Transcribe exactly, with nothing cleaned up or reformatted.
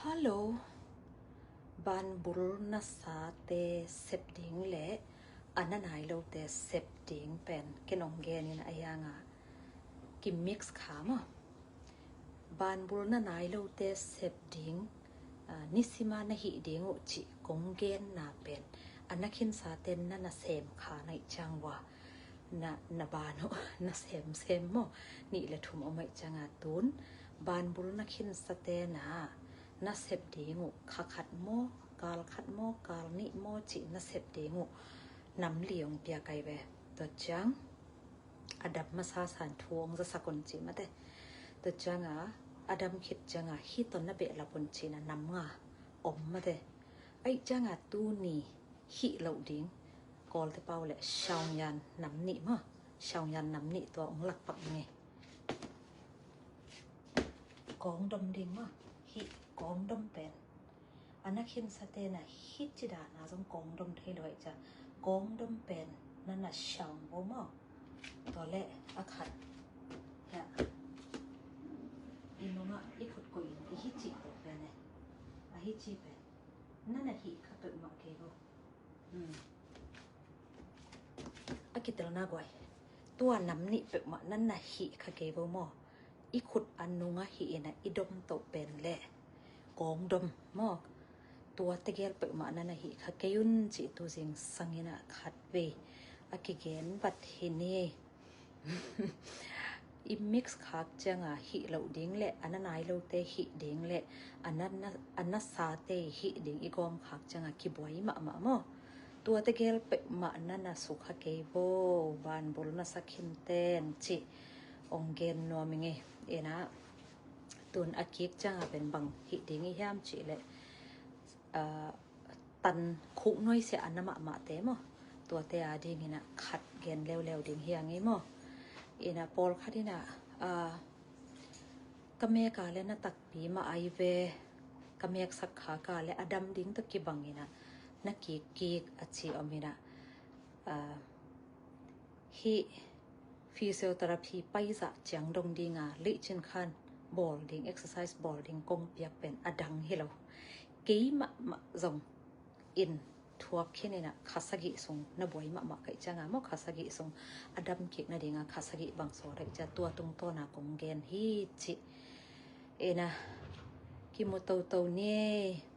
Hello. Banbul nasate sep ding le a na nai lote sep ding pen ken ong genin a hianga ki mix kha maw. Banbul na nai lote sep ding, nisima na hih ding uh cih kong genna pen a na khinsate na na sem kha naih ciang ua na, na ban uh na semsem maw. Nih le thum om aih cianga tun banbul na khinsate na na sep ding uh kha khat maw, kal khat maw, kal nih maw cih na sep ding uh nam li ong piak ai ve. Tua ciang a dam masa san thu ong zasak un ci mate. Tua cianga a dam khit cianga hih tawh na behlap un cina nam nga om mate. Aih cianga tuni hih loh ding Kawlte pau le shaungyan nam nih maw. Shaungyan nam nih tua ong lakpak nge. Kawng dom ding maw. Hih kawng dom pen a na khinsate na hih cidana zong kawng dom thei lo aih cia kawng dom pen na na shaung bo maw. Tua le a khat hia i nungah i khut koih in i hih cih pen e. A hih cih pen na na hih kha peuhmah kei bo. A kitelna guai. Tua nam nih peuhmah na na hih kha kei bo maw. I khut a nunga hih ina i dom toh pen le kawng dom maw. Tua tegel peuhmah na na hih kha kei un cih tu zing sangina khat vei a kigen vat hi ni. I mix khak cianga hih loh ding le a na nai lote hih ding le a na, a nasate hih ding i gawm khak cianga kibuai mahmah maw. Tua tegel peuhmah na na sukha kei bo. Banbul na sa khin ten cih ong gen nuam i nge. Ina tun a kik cianga pen bang hih ding i hiam cih le tan khuk nuaisiah a na mahmahte maw. Tuate a dingina khat gen leuleu ding hi a ngei maw. Ina pawlkhat ina ka meka le na takpi mah ai ve. Ka meksak khaka le a dam ding tawh kibangina na kikkik a ci omina hih physiotherapy paizah ciang dong dinga leicin khan bawl ding, exercise bawl ding kong piak pen a dang hi lo. Kei mahmah zong in thuak khin ina kha sagih sung na buai mahmah kaih cianga maw kha sagih sung a dam kik nadinga kha sagih bang sawt aih cia tua tungtawna kong gen hi cih. Ina kimu toto ni.